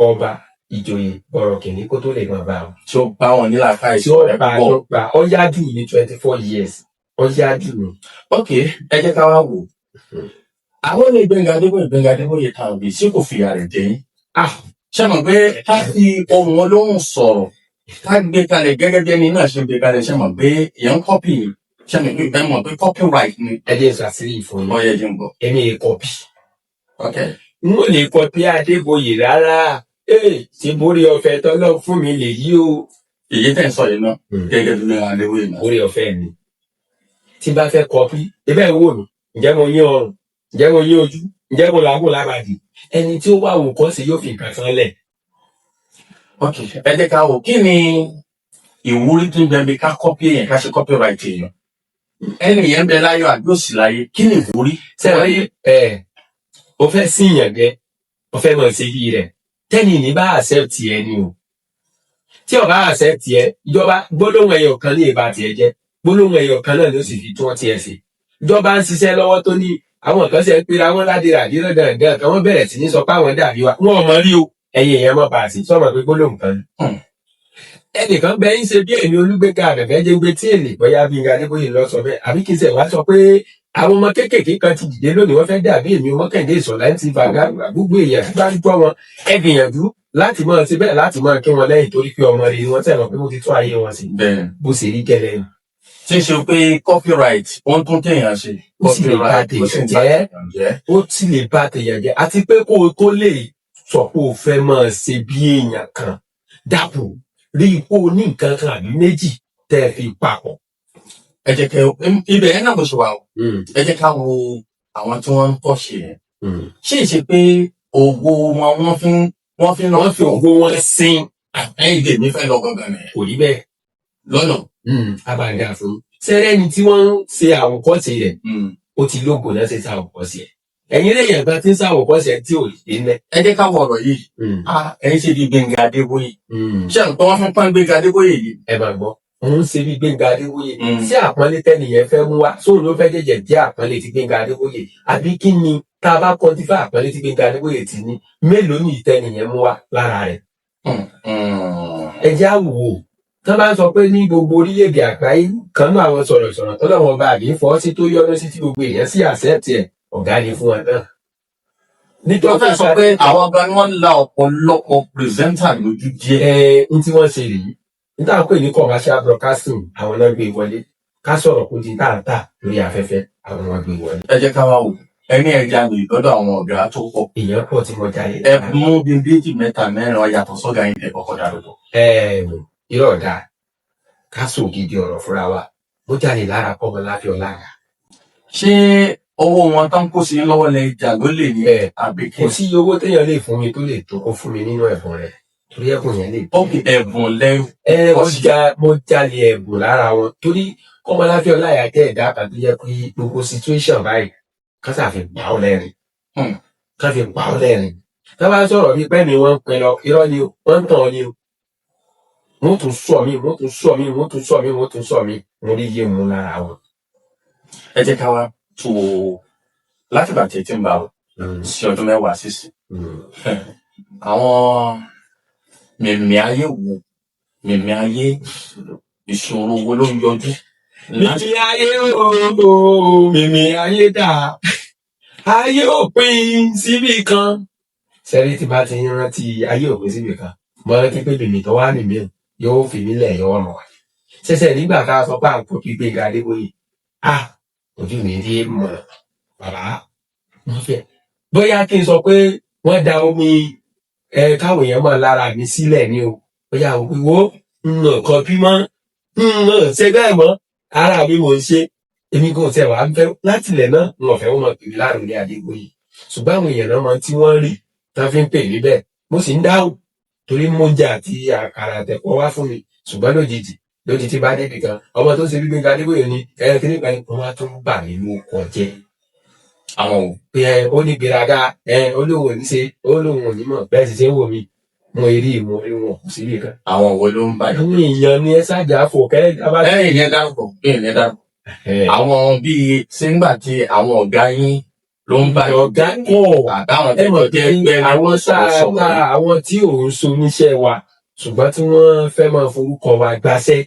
ọba, ìjòyè, bọ̀rọ̀ kìnní kó tó lè máa bá wọn. Tí ó bá wọn ní làákàyè Tí ó bá pọ̀. tó gba ọ yájú ní 24 years, ọ yájú ní. Ok, ẹ jẹ́ ká wá wò. Àwọn ní Gbénga Adébóyè, Gbénga Adébóyè táwọn bíi sí kò fìyà rẹ̀ jẹ yín? Ah! Ṣé mọ̀ pé ká fi ohùn olóhùn sọ̀rọ̀, ká gbé kalẹ̀ gẹ́gẹ́ bí ẹni náà ṣe gbé kalẹ̀, ṣé mọ̀ pé èèyàn ń copy? Ṣé mọ̀ pé ẹ mọ̀ pé copyright ni? Ẹ jẹ́ n ṣàṣírí fún yín. Ọyẹ jẹ́ ń bọ̀. Èmi è copy. Ok. N ò lè copy Adébóyè rárá. Ee, ṣe borí ọ̀fẹ́ tọ́lọ́ fún mi lèyí o. Èyí tẹ̀ ń sọ yìí náà gẹ́gẹ́ bí Gbénga Adébóyè náà. Orí ọ̀fẹ́ mi. Tí n bá fẹ́ copy, ibẹ̀ ń wò mí, ǹjẹ́ mo yín ọrùn, ǹjẹ́ mo yín ojú, ǹjẹ́ mo làágùn lábàdì? Ẹni tí ó wà wò kọ́ sí yóò fi nǹkan kan lẹ̀. Ok, ẹ jẹ́ ká wò, kí ni ìwúrí tó ń bẹ bí ká copy èèyàn, ká ṣe copyright èèyàn? Ẹni yẹn ń bẹ láyọ̀ àbí òsì láyé, kí ni ìwúrí? Sẹ́wọ̀n ẹ̀ o fẹ́ síyàn gẹ́, o fẹ́ mọ̀ sí yí rẹ̀. Tẹ́ni ní bá accept ẹ ni o. Tí o bá accept ẹ, ìjọba gbólóhùn ẹyọ kan ní ìbá tiẹ̀ jẹ́. Gbólóhùn ẹyọ kan náà ló sì fi tún tiẹ̀ sí. Ìjọba ń ṣiṣẹ́ lọ́wọ́ tó ní àwọn kan ṣe ń pera wọn ládìrà àdìrà dandan kan, wọ́n bẹ̀rẹ̀ sí ní sọ pé àwọn dàbí wa. Wọ́n ò mọ rí o. Ẹ̀yin èèyàn mọ̀ bá a sí sọ́mọ̀ pé gbólóhùn kan ni. Ẹnìkan bẹ ń ṣe bí èmi Olúgbénga Àbẹ̀fẹ́ jẹ́ gbé tí èlé, bóyá Gbénga Adébóyè lọ sọ bẹ́ẹ̀, àbí kí n ṣe wá sọ pé àwọn ọmọ kéékèèké kan ti dìde lónìí, wọ́n fẹ́ dàbí èmi Mọ́kàndé Ìṣọ̀lá MC Fàgá. Gbogbo èèyàn tí bá ń gbọ́ wọn, ẹ gbìyànjú láti máa ṣe bẹ́ẹ̀, láti máa kí wọn lẹ́yìn, torí pé ọmọ rẹ̀ ni wọ́n tẹ̀wọ̀n pé mo ti tún ayé wọn sí. Bẹ́ẹ̀. Bó ṣe rí gẹ́lẹ́ ni. Tí ń ṣe pé copyright wọ́n tún téèyàn ṣe. Ó sì lè bá Copyright, ó sì tèèyàn ń bá jẹ́. tèèyàn jẹ́. Ó sì lè bá tèèyàn jẹ́, àti pé kó o tó lè sọ pé o fẹ́ máa ṣe bí èèyàn kan, dàpọ̀ rí i pé o ní nǹkan kan àbí méjì tẹ́ ẹ fi papọ̀. Ẹ jẹ́ kẹ́ ibẹ̀ yẹn náà bó ṣe wà o. Ẹ jẹ́ ká wo àwọn tí wọ́n ń kọ́ ṣe yẹn. Ṣé ìṣe pé ògo wọn wọ́n fi ń lọ Wọ́n fi ògo wọn sin. Ẹ̀yìn mi fẹ́ lọ gangan nìyẹn. Kò rí bẹ́ẹ̀. Lọ́nà. Abàǹdà fún sẹ́rẹ́ ni tí wọ́n ń ṣe àwòkọ́ṣe rẹ̀, ó ti lógo náà ṣe ṣàwòkọ́ṣe ẹ̀. Ẹ̀yin lè yàn kan tí ń ṣàwòkọ́ṣe ẹ̀ tí ò lè lẹ̀. Ẹ jẹ́ ká wọ ọ̀rọ̀ yìí. Ẹ̀yin ṣe di Gbẹ́ngà Adébóyè. Ṣé nǹkan wọn fún pọ́n Gbẹ́ngà Adébóyè yìí? Ẹ máa gbọ́, òun ṣe bí Gbẹ́ngà Adébóyè. Sí àpọ́nlé tẹ́nìyẹn fẹ́ mú wá, sóun ló fẹ́ jẹ́jẹ́ jẹ́ àpọ́nlé ti Gbẹ́ngà Adébóyè, àbí kí ni? Tá a bá kọjú fún àpọ́nlé tí Gbẹ́ngà Adébóyè ti ní, mélòó ní ìtẹ́nìyẹn mú wá lára rẹ̀? Ẹ jẹ́ á wò ó. Tán bá ń sọ pé ní gbogbo orílẹ̀-èdè àgbáyé kan náà, àwọn sọ̀rọ̀sọ̀rọ̀ tó lọ́wọ́ bá àbí fọ́ sí, tó yọ́nú sí, tí gbogbo èèyàn sì accept ẹ̀, ọ̀gá ni fún wọn náà. Nítorí Wọ́n fẹ́ sọ pé àwọn gan ni wọ́n ń la ọ̀pọ̀lọpọ̀ presenter lójú díẹ̀. Ẹ n tí wọ́n ṣe rèé, n tá à ń pè ní commercial broadcasting, àwọn náà gbé wọlé. Ká sọ̀rọ̀ kó di táǹtà lórí afẹ́fẹ́, àwọn náà gbé wọlé. Ẹ jẹ́ ká wá wò, ẹni ẹja lè lọ́dọ̀ àwọn ọ̀gá tó pọ̀. Èèyàn pọ̀ tí mo jalè. Ẹ mú bíi méjì, mẹ́ta, mẹ́rin yàtọ̀ sọ́gà yín tẹ̀ kọ́kọ́ dárúkọ. Ẹ irọ́ ọ̀dà, ká sọ gidi ọ̀rọ̀ fúnra wa, mo jalè lára Kọ́mọláfẹ́ Ọláìyá. Ṣé owó wọn tán kó sí lọ́wọ́ lẹ ìjà ló lè ní Ẹ àbí kí? Kò sí iye owó téèyàn lè fún mi tó lè tó kó fún mi nínú ẹ̀bùn rẹ̀, torí ẹ̀bùn yẹn lè. Ókè, ẹ̀bùn lẹ́rù. Ẹ mo ja mo jalè ẹ̀bùn lára wọn, torí Kọ́mọláfẹ́ Ọláìyá jẹ́ ẹ̀dá kan tó yẹ pé gbogbo situation báyìí, ká sàfi pa ọ́ lẹ́rìn. Ká fi pa ọ́ lẹ́rìn. Tá bá sọ̀rọ̀ bíi pẹ́ mi wọ́n ń pin lọ, irọ́ ni o, wọ́n ń tàn ọ́ ni o. Wọ́n tún sọ mí, wọ́n tún sọ mí, wọ́n tún sọ mí, wọ́n tún sọ mí. Mo rí iye mú lára wọn. Ẹ jẹ́ ká wá tó o látìgbà tí ẹ ti ń bá ọ sí ọdún 10 sísìn. Àwọn mìmì ayé wo, mìmì ayé ìṣòro wo ló ń yọjú? Mímí ayé ooo, mímí ayé dà, ayé òpin síbì kan. Sẹ́rí tí bá ti ń rántí ayé òpin síbì kan, mo rántí pé mímí tó wá mímí yóò fi mí lẹ̀ yọ ọ̀rọ̀. Ṣẹ̀ṣẹ̀ nígbà tá a sọ pé à ń kó Gbénga Adébóyè, ah, ojú mi rí mọ̀ bàbá wọ́n fẹ́. Bóyá kí n sọ pé wọ́n da omi ẹ káwọn èèyàn mọ̀ lára mi sílẹ̀ ni o. Bóyá o wo n ò kọpí mọ́, n ò ṣe bẹ́ẹ̀ mọ́, ara mi mò ń ṣe. Èmi kò tẹ̀ wá ń fẹ́ láti ilẹ̀ náà, n ò fẹ́ wọ́n máa pè mí láròlé Adébóyè. Ṣùgbọ́n àwọn èèyàn náà mọ tí wọ́n rí tán fi ń pè mí bẹ́ẹ̀. Mo sì ń dáhùn torí mo jẹ àti àkàrà àtẹ̀kọ́ wá fún mi. Ṣùgbọ́n lójijì lójijì bá débi kan, ọmọ tó ṣe bí Gbénga Adébóyè ni ẹ kíní kan, wọ́n á tún bà mí lórúkọ jẹ́. Àwọn ò Pé ẹ ó ní gbéraga, ẹ ó lóun ò ní ṣe, ó lóun ò ní mọ̀. Bẹ́ẹ̀ sì ṣe ń wò mí, mo rí mo rí wọn kò sí ibì kan. Àwọn wo ló ń bàjẹ́? Àwọn èèyàn ni ẹ ṣáàjà fò kẹ́ ẹ. Ẹ ìyẹn dárúkọ, ìyẹn dárúkọ. Àwọn bíi sígbà tí àwọn ọ̀gá yín ló ń bá Ọ̀gá kọ̀. Àbáwọn Ẹ mọ̀ tẹ́jọ́ pé jẹ́ pé àwọn sáà, àwọn tí ò ń so níṣẹ́ wa, ṣùgbọ́n tí wọ́n fẹ́ máa forúkọ wa gbaṣẹ́,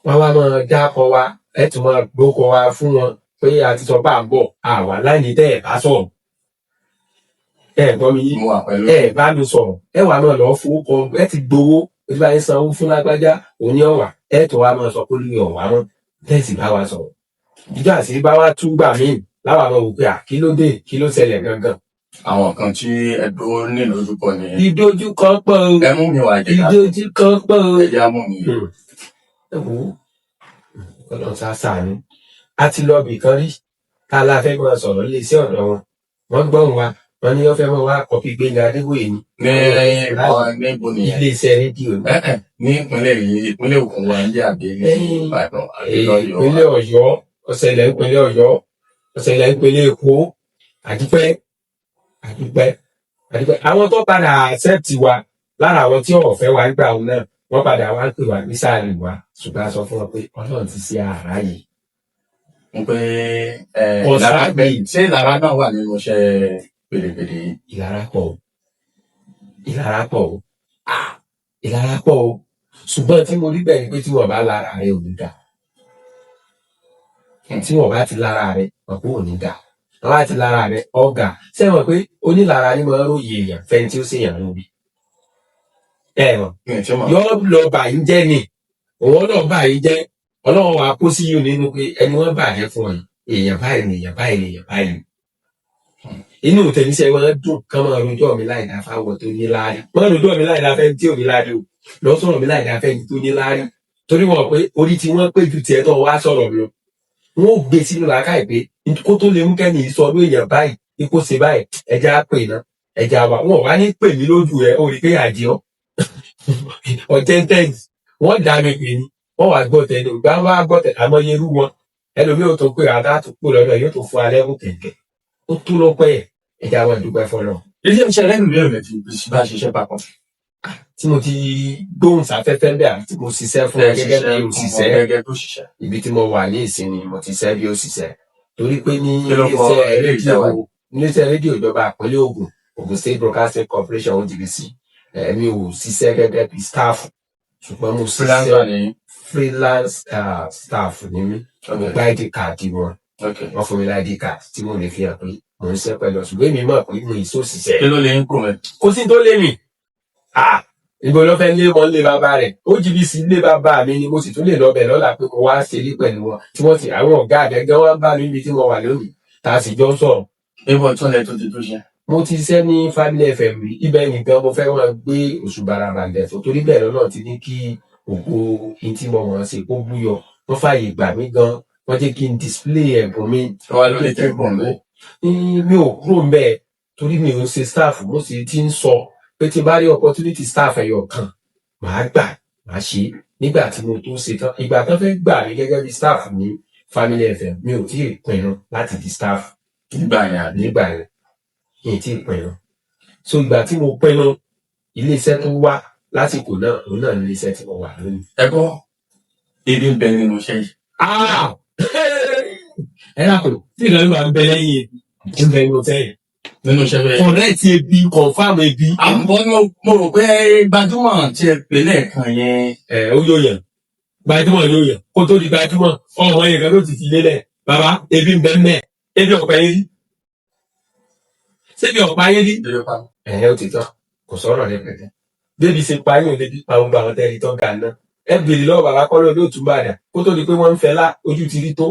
wọ́n wá máa dákọ wa, ẹ tún máa gbókọ wa fún wọn pé a ti sọ pé à ń bọ̀, àwa láyé tẹ́ ẹ̀ bá sọ̀rọ̀. Ẹ gbọ́ mi yé? Mo wà pẹ̀lú. Ẹ bá mi sọ̀rọ̀, ẹ wà máa lọ fowókọ, ẹ ti gbowó, ẹ ti bá yín sanwó fún lágbájá òun ní ọ̀wà, ẹ tó wá máa sọ pé olú ọ̀wà mọ́ tẹ́sí bá wa sọ̀rọ̀. Ìjọ àṣírí bá wa tún gbà míì láwa máa wò pé à, kí ló dé, kí ló ṣẹlẹ̀ gangan? Àwọn kan tí ẹ dúró ní lójúkọ ni. Ìdojúkọ pọ̀ o. Ẹ mú mi wá jẹ ká. Ìdojúkọ pọ̀ o. Ẹ jẹ́ á mú mi. Ẹ wò ó, Ọlọ́run sá ṣàánú. A ti lọ bì kan rí tá a la fẹ́ máa sọ̀rọ̀ lé sí ọ̀dọ̀ wọn, wọ́n gbọ́n wa, wọ́n ní wọ́n fẹ́ máa wá copy Gbénga Adébóyè ni. Ní níbo nìyẹn? Iléeṣẹ́ rédíò ni. Ní ìpínlẹ̀ yìí, ìpínlẹ̀ Ògùn wa ń jẹ́ àbí ní Ìbàdàn àbí lọ́yọ̀ọ́? Ìpínlẹ̀ Ọ̀yọ́, ọ̀sẹ̀lẹ̀ ìpínlẹ̀ Ọ̀yọ́, ọ̀sẹ̀lẹ̀ ìpínlẹ̀ Èkó. Àdúpẹ́, àdúpẹ́, àdúpẹ́. Àwọn tó padà accept wa lára àwọn tí ọ̀fẹ́ wa gbà wọn náà, wọ́n padà wá ń pè wá ní sáàlì wa, ṣùgbọ́n a sọ fún wọn pé Ọlọ́run ti ṣe àrá yìí. Mo pé ẹ Ọ̀sán lára yìí. Ṣé ìlara náà wà nínú iṣẹ́ pèrèpèrè yìí? Ìlara pọ̀ o, ìlara pọ̀ o. Ah, ìlara pọ̀ o. Ṣùgbọ́n tí mo rí bẹ́ẹ̀ ni pé tí wọ́n bá lára rẹ ò ní dà. Tí wọ́n bá ti lára rẹ ọ̀pọ̀ ò ní dà, wọ́n bá ti lára rẹ ọ̀gá sẹ́wọ̀n pé onílara ni mo ń ròyìn èèyàn fẹ́ni tí ó ṣèyàn lóbi ẹ mọ̀. Mi ò tí mọ̀. Yọ lọ bà yín jẹ́ ni, òun náà bà yín jẹ́, Ọlọ́run wa kó sí yìí nínú pé ẹni wọ́n bàjẹ́ fún ọ yìí, èèyàn báyìí ni, èèyàn báyìí ni, èèyàn báyìí ni. Inú tèmi ṣe wọn dùn kán máa rojọ́ mi láì dá fáwọn tó ní láárí, máa rojọ́ mi láì dá fẹ́ni tí ò ní láárí o, lọ sọ̀rọ̀ mi láì dá fẹ́ni tó ní láárí, torí wọn pé orí tí wọ́n pé ju tiẹ̀ tó wá sọ̀rọ̀ mi lọ, wọn ò gbé sínú làákàyè pé kó tó lè mú kẹ́ni yìí sọ ọdún èèyàn báyìí kó ṣe báyìí, ẹja á pè ná, ẹja wa wọn ò wá ní pè mí lójú rẹ, ó rí pé àjẹ ọ ọjẹ ń tẹ̀sí. Wọ́n dá mi pè ní, wọ́n wá gbọ́ tẹnu ìgbà, wọ́n wá gbọ́ tẹnu àmọ́ irú wọn, ẹlòmíì ò tó pé àtà tó kú lọ́dọ̀ yóò tó fún alẹ́ kù kẹ̀kẹ́ ó tó lọ́pẹ́ ẹ̀ ẹ̀jẹ̀ àwọn ìdúpẹ́ fọlọ́. Ilé iṣẹ́ rẹ̀ nìyẹn rẹ̀ ti bá ṣiṣẹ́ papọ̀. Tí mo ti gbóhùn sáfẹ́fẹ́ ń bẹ̀ àti tí mo ṣiṣẹ́ fún ẹ gẹ́gẹ́ bí òṣìṣẹ́? Gẹ́gẹ́ bí òṣìṣẹ́. Ibi tí mo wà ní ìsinmi, mo ti ṣiṣẹ́ bí òṣìṣẹ́ torí pé ní Kí ló kọ iléeṣẹ́ ilé iṣẹ́ rédíò wa? Iléeṣẹ́ rédíò ìjọba ìpínlẹ̀ Ògùn, Ògùn State Broadcasting Corporation, OGBC, èmi ò ṣiṣẹ́ gẹ́gẹ́ bí staff, ṣùgbọ́n mo Freelancer ṣiṣẹ́ ni. Freelance staff ni mí. Mo gba ID card wọn. Wọ́n fún mi ní ID card tí mo lè fi hàn pé mò ń ṣiṣẹ́ pẹ̀lú ọ, ṣùgbọ́n èmi mọ̀ pé mo ì sóṣìṣẹ́. Kí ló lè ń kúrò mẹ́? Kò sí tó lé mi. Ah, ibo ló fẹ́ lé wọn lé bàbá rẹ̀? OGBC lé bàbá mi ni. Mo sì tún lè lọ bẹ̀ lọ́la pé mo wá ṣeré pẹ̀lú wọn, tí wọ́n ti àwọn ọ̀gá àgẹ́gẹ́ wọn bá mi níbi tí mo wà lónìí, tá a sì jọ ń sọ̀rọ̀. Ibo tún lẹ tó ti tó ṣe? Mo ti ṣiṣẹ́ ní Family FM rí. Ibẹ̀ nìkan mo fẹ́ wọn gbé òṣùbà ràbàǹdẹ̀ fún, torí bẹ́ẹ̀ lọ́nà ti ní kí ògo in tí mo mọ̀ ọ́n ṣe kó búyọ. Wọ́n fààyè gbà mí gan, wọ́n jẹ́ kí n display ẹ̀bùn mi. Wà ló lè tẹ́gbọ̀n mẹ́. Ní mi ò kúrò ń bẹ́ẹ̀ torí mi ò ń ṣe staff. Mo sì ti ń sọ pé tí n bá rí opportunity staff ẹyọ kan, màá gbà, màá ṣe é. Nígbà tí mo tó ṣe tán, ìgbà tán fẹ́ gbà mí gẹ́gẹ́ bí staff ní Family FM, mi ò tí ì pinnu láti di staff. Nígbà yẹn, àbí? Nígbà yẹn, mi ò tí ì pinnu. So ìgbà tí mo pinnu, iléeṣẹ́ tó wá lásìkò náà, òun náà ní iléeṣẹ́ tí mo wà lónìí. Ẹ gbọ́, ebi ń bẹ nínú iṣẹ́ yìí? Ah! Ẹ dàpọ̀ tí ìlànà máa ń bẹ lẹ́yìn ebi ń bẹ nínú sẹ́yìn. Nínú iṣẹ́ bẹ́ẹ̀. Correct, ebi, confirm ebi. Àmọ́ mo rò pé gbajúmọ̀ tí ẹ pè lẹ́ẹ̀kan yẹn. Ẹ ó yóò yàn gbajúmọ̀, yóò yàn kó tó di gbajúmọ̀, ọmọ yẹn kan ló ti fi lélẹ̀. Bàbá, ebi ń bẹ mẹ́, ebi ọ̀pẹ yín rí, ṣébi ọ̀pá yín rí. Ẹ̀hẹ́, ó ti tán, kò sọ̀rọ̀ rẹpẹtẹ. Bébí ṣe pa yín ò lè bí pa gbogbo àwọn tẹ́lẹ̀ tó ga náà. Ẹ bèrè lọ́wọ́ bàbá kọ́ lóòótọ́ bàdà kó tó di pé wọ́n ń fẹ́ lá ojú ti rí tó.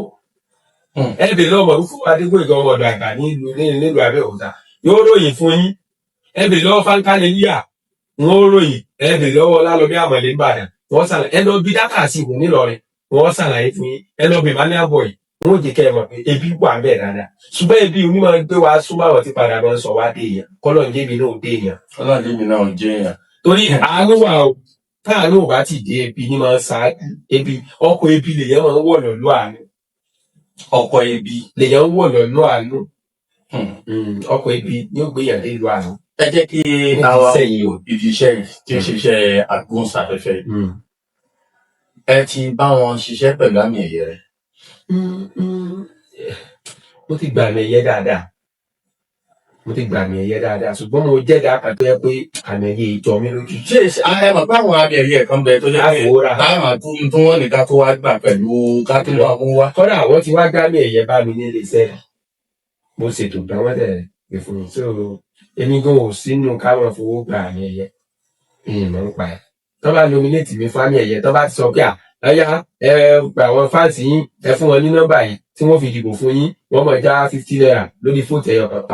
Ẹ bèrè lọ́wọ́ Mọ̀rúfù Adégbòyèga, ọmọ ọ̀dọ̀ àgbà nílùú Abẹ́òkúta, yóò ròyìn fún yín. Ẹ bèrè lọ́wọ́ Fáńkálẹ́líà, wọ́n ó ròyìn. Ẹ bèrè lọ́wọ́ Lálọ́bí Àmọ̀lé Ìbàdàn, wọ́n ṣàlàyé. Ẹ lọ bí dákà sí ìwò nílọrin, wọ́n ṣàlàyé fún yín. Ẹ lọ bí Emmanuel Boy, wọ́n ò jẹ́ kẹ́ ẹ mọ̀ pé ebi wà ń bẹ̀ dáadáa, ṣùgbọ́n ebi onímọ̀ gbé wa súnmọ́ àwọn tí padà máa ń sọ wá dé èèyàn, kọ́lọ̀ ń jẹ́bi náà dé èèyàn. Ọlọ́run lèmi náà jẹ́ èèyàn. Torí àánú wà o. Táàánú ò bá ti dé, ebi ní máa ń ṣáájú. Ebi, ọkọ̀ ebi lèyàn máa ń wọ̀ lọ́lọ́ àánú. Ọkọ̀ ebi. Lèyàn ń wọ̀ lọ́lọ́ àánú. Ọkọ̀ ebi ni ó gbé yàn dé ìlú àánú. Ẹ jẹ́ kí Ní àwa ti sẹ́yìn o. ibi iṣẹ́ yìí tí ń ṣiṣẹ́ agbóhùnsáfẹ́fẹ́ yìí. Ẹ ti bá wọn ṣiṣẹ́ pẹ̀lú àmì ẹ̀yẹ rẹ̀? Mo ti gbà àmì ẹ̀yẹ dáadáa, mo ti gbà àmì ẹ̀yẹ dáadáa, ṣùgbọ́n mo jẹ́ dáa kan tó yẹ pé àmì ẹ̀yẹ ìjọ mi lójú. Ṣé ẹ mọ̀ pé àwọn àmì ẹ̀yẹ kan bẹ tó jẹ́ pé Àfòwúrà. táwọn tó wọ́n ní ká tó wá gbà pẹ̀lú ká tó wá mú wá. Kọ́dà àwọn tí wá gbá àmì ẹ̀yẹ bá mi nílé iṣẹ́, mo ṣètò gbà wọ́n tẹ̀ pé fún mi. So èmi gan ò sínú káwọn fowó gba àmì ẹ̀yẹ, ìmọ̀ ń pa ẹ̀. Tó bá nominate mi fún àmì ẹ̀yẹ, tó bá ti sọ pé à ẹ̀yà ẹ gba àwọn fans yín, ẹ fún wọn ní nọ́mbà yìí tí wọ́n fi dìbò fún yín, wọ́n mọ̀ já ₦50 lórí fóòtù ẹ̀yọ kan,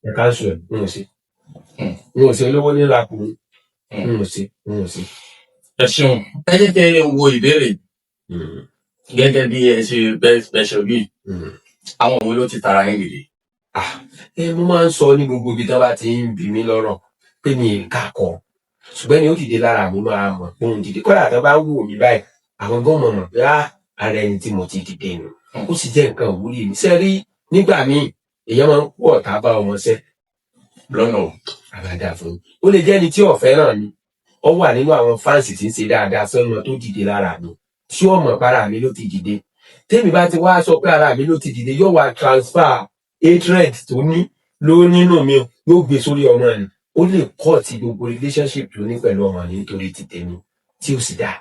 ẹ̀ cancel ẹ̀. N ò ṣe. N ò ṣe olówó nílà kù. N ò ṣe, n ò ṣe. Ẹ ṣeun. Ẹ jẹ́ kí ẹ wo ìbéèrè gẹ́gẹ́ bí ẹ ṣe bẹ́ẹ̀ ṣe wí. Àwọn wo ló ti tara yín dìde? Ah, ẹ mo máa ń sọ ní gbogbo ibi tí wọ́n bá ti ń bi mí lọ́rọ̀ pé mi ì kakọ̀, ṣùgbọ́n ni ó dìde lára mi máa mọ̀ pé òun dìde. Kódà tó bá wù mí báyìí, àwọn gan mọ̀ mọ̀ pé á ara ẹni tí mo ti dìde nù. Ó sì jẹ́ nǹkan ìwúrí mi ṣe rí. Nígbà míì, èèyàn máa ń kó ọ̀tá bá ọmọ ṣẹ́. Lọ́nà o? Àbádà fún mi, ó lè jẹ́ ẹni tí ò fẹ́ràn mi, ó wà nínú àwọn fans tí ń ṣe dáadáa sọ́nà tó dìde lára mi, tí ó mọ̀ para mi ló ti dìde. Tèmi bá ti wá sọ pé ara mi ló ti dìde, yóò wá transfer hatred tó ní ló nínú mi o, yóò gbé sórí ọmọ ni. Ó lè cut gbogbo relationship tó ní pẹ̀lú ọmọ mi nítorí ti tèmi, tí ó sì dáa.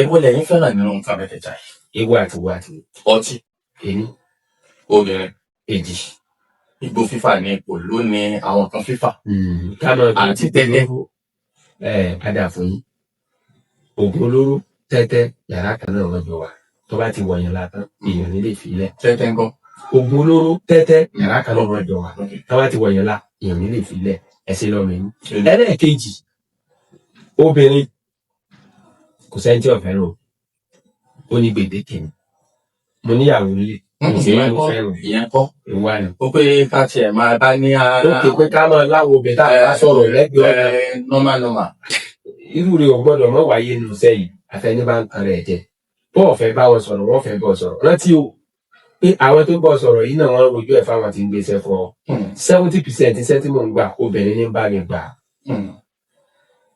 Èwo lẹ̀yin fẹ́ràn nínú nǹkan mẹ́tẹ̀ẹ̀ta yìí? Ewu àti wo àti wo? Ọtí, Ení. Obìnrin, Èjì. Igbó fífà ní ipò ló ní àwọn kan fífà Ká máa fi àti tẹ́tẹ́. Ẹ padà fún yín, oògùn olóró, tẹ́tẹ́, yàrá kan náà wọ́n jọ wà. Tó bá ti wọ̀nyàn látàn, èèyàn nílé ìfilẹ̀. Tẹ́tẹ́ ńkọ́? Oògùn olóró, tẹ́tẹ́, yàrá kan náà wọ́n jọ wà. Tó bá ti wọ̀nyàn lá, èèyàn nílé ìfilẹ̀. Ẹsẹ̀ lọ́mọ yín. Ẹlẹ́ẹ̀kejì, obìnrin, kò sẹ́ni tí ò fẹ́ràn o. Ó ní gbèdéke ni. Mo níyàwó nílé, mo sì Ìyẹn máa ń kọ́. fẹ́ràn. Ìyẹn kọ́. Ìwà ni. Ó pé ká tiẹ̀ máa bá ní Ó kè pé ká máa láwo obìnrin tá a bá sọ̀rọ̀ lẹ́gbẹ̀ẹ́ ọ̀nà. Normal normal. Irú rẹ̀ ò gbọ́dọ̀ mọ́ wáyé nù sẹ́yìn, àfẹni bá ń tan rẹ̀ jẹ. Bọ́ọ̀ fẹ́ bá wọn sọ̀rọ̀, wọ́n fẹ́ bọ́ sọ̀rọ̀. Rántí o pé àwọn tó ń bọ̀ sọ̀rọ̀ yìí náà, wọ́n ń rojú ẹ̀ fáwọn tí ń gbéṣẹ́ fún ọ. 70% iṣẹ́ tí mò ń gbà, obìnrin ní bá mi gbà.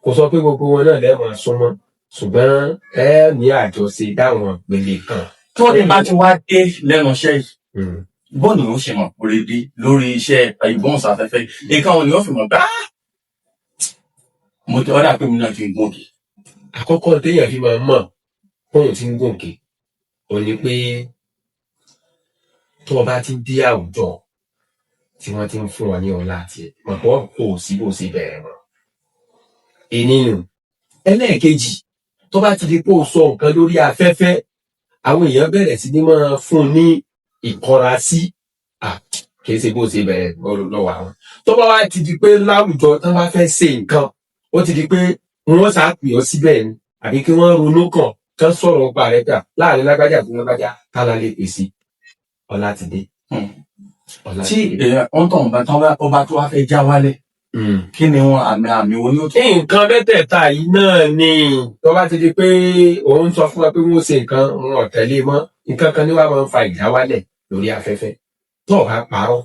Kò sọ pé gbogbo wọn náà lẹ́ẹ̀mọ̀ súnmọ́, ṣùgbọ́n ẹ ní àjọṣe dáwọn ìpele kan. Tí wọ́n ti bá ti wá dé lẹ́nu iṣẹ́ yìí, bọ́ọ̀lù ló ṣe mọ̀ orí lórí iṣẹ́ ìgbóhùnsáfẹ́fẹ́ yìí, nǹkan òní ó fi mọ̀ pé, "Ah, mo ti ọ̀dà pé mi náà ti ń gòkè"? Àkọ́kọ́ téèyàn fi máa ń mọ̀ bóun ti ń gòkè ò ní pé tó o bá ti ń dé àwùjọ tí wọ́n ti ń fún ọ ní ọlá tiẹ̀, mọ̀ pé kò sí bó ṣe bẹ̀rẹ̀ mọ́. Èní nù. Ẹlẹ́ẹ̀kejì, tó bá ti di pé o sọ nǹkan lórí afẹ́fẹ́, àwọn èèyàn bẹ̀rẹ̀ sí ní máa fún un ní ìkọra sí, kì í ṣe bó ṣe bẹ̀rẹ̀ lọ́wọ́ àwọn. Tó bá wá ti di pé láwùjọ tán bá fẹ́ ṣe nǹkan, ó ti di pé wọ́n sá pè ọ́ síbẹ̀ ni, àbí kí wọ́n ronú kàn kán sọ̀rọ̀ nípa rẹ̀ gbà láàrin lágbájá àti lágbájá, kálá lè pèsè, ọlá ti dé. Ọlá Tí ti dé. èèyàn ń tàn bá tán ó bá tó wá fẹ́ já wálẹ̀, kí ni wọn àmì wo ni ó tó? Nǹkan mẹ́tẹ̀ẹ̀ta yìí náà ni. Tó bá ti di pé òun sọ fún wa pé wọ́n ṣe nǹkan, wọn ò tẹ̀lé mọ́, nǹkan kan ní wàá máa ń fa ìjáwálẹ̀ lórí afẹ́fẹ́. Tó o bá parọ́,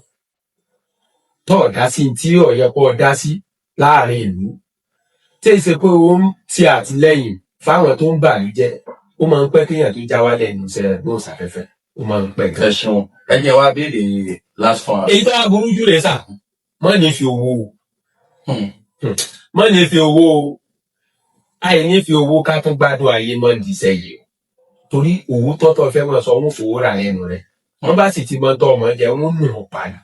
tó o dá sí tí ò yẹ kó o dá sí láàrin ìlú, tí èsì pé ó ń ti àtìlẹ́yìn fáwọn tó ń bà ní jẹ́, ó máa ń pẹ́ kéèyàn tó já wálẹ̀ nínú iṣẹ́ gbóhùnsáfẹ́fẹ́. Ó máa ń pẹ́ gan. Ẹ ṣeun, ẹ jẹ́ wá béèrè last one. Èyí tó wá burú jù rẹ̀ sà, má ní fi owó o. Má ní fi owó o. Àìní fi owó ká tún gbádùn ayé mọ́ ìdíṣẹ́ yìí o, torí òwú tọ́tọ́ fẹ́ mọ̀ sọ, wọ́n fowó rà lẹ́nu rẹ̀. Wọ́n bá sì ti mọ tọ́ ọmọ jẹ, wọ́n nù ọ́ pa ni.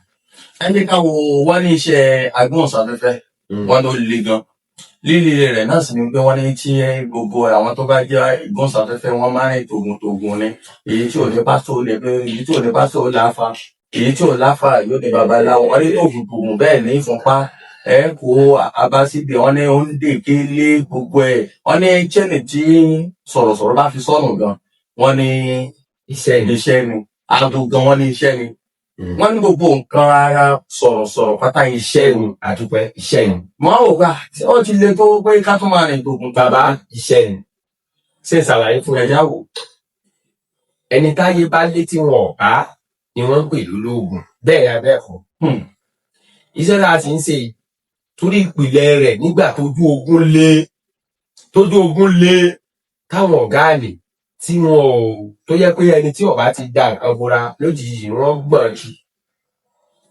Ẹ jẹ́ ká wo wá ní iṣẹ́ agbóhùnsáfẹ́fẹ́, wọn ló le gan. Líle rẹ̀ náà sì ni pé wọ́n ní tí gbogbo àwọn tó bá jẹ́ ìgbóhùnsáfẹ́fẹ́, wọ́n máa ń rìn tògùntògùn ni. Èyí tí ò ní pásítọ̀ lè pé, èyí tí ò ní pásítọ̀ ó láfa, èyí tí ò láfa yóò ní babaláwo. Wọ́n ní tògùntògùn bẹ́ẹ̀ ní ìfúnpá ẹ kó abásíbi, wọ́n ní ó ń dè kélé gbogbo ẹ̀. Wọ́n ní chain tí sọ̀rọ̀sọ̀rọ̀ bá fi sọ́nù gan, wọ́n ní Iṣẹ́ ni. Iṣẹ́ ni. Aago gan, wọ́n ní iṣẹ́ ni. Wọ́n ní gbogbo nǹkan ara sọ̀rọ̀sọ̀rọ̀ pátá, iṣẹ́ Iṣẹ́ ni. ni, àdúpẹ́, iṣẹ́ ni. Mo á wò pé ó ti le tó pé ká tún máa rìn tògùn. Bàbá, iṣẹ́ ni. Ṣé n ṣàlàyé fún ẹ? Ẹ̀já wò. Ẹni táyé bá létí wọn ò bá ni wọ́n ń pè lólóògùn, bẹ́ẹ̀ ni abẹ́ẹ̀kọ́? Iṣẹ́ tá a sì ń ṣe yìí, torí ìpìlẹ̀ rẹ̀ nígbà tójú ogun lé táwọn ọ̀gá àlè tí wọn ò tó yẹ pé ẹni tí ó bá ti da nǹkan bora lójijì, wọ́n gbọ̀n kí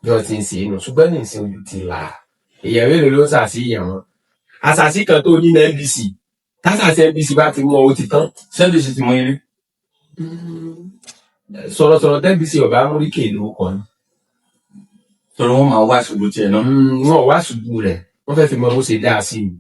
bí wọ́n ti ń ṣe é nù. Ṣùgbọ́n ní ìsìn, ojú ti là. Èèyàn mélòó ló ṣàṣìyàn wọn? Àṣàṣì kan tó ní ní NBC, tásàṣì NBC bá ti mú ọ, ó ti tán. Sẹ́ẹ̀lì ti mú eré. Sọ̀rọ̀sọ̀rọ̀ tNBC ọ̀bá múríkè ló kọ́ ni. Torí wọ́n máa wá ìṣòro tiẹ̀ náà. Wọn ò wá ṣubú rẹ̀, wọ́n fẹ́ẹ́ fi mọ bó ṣe dáa sí i.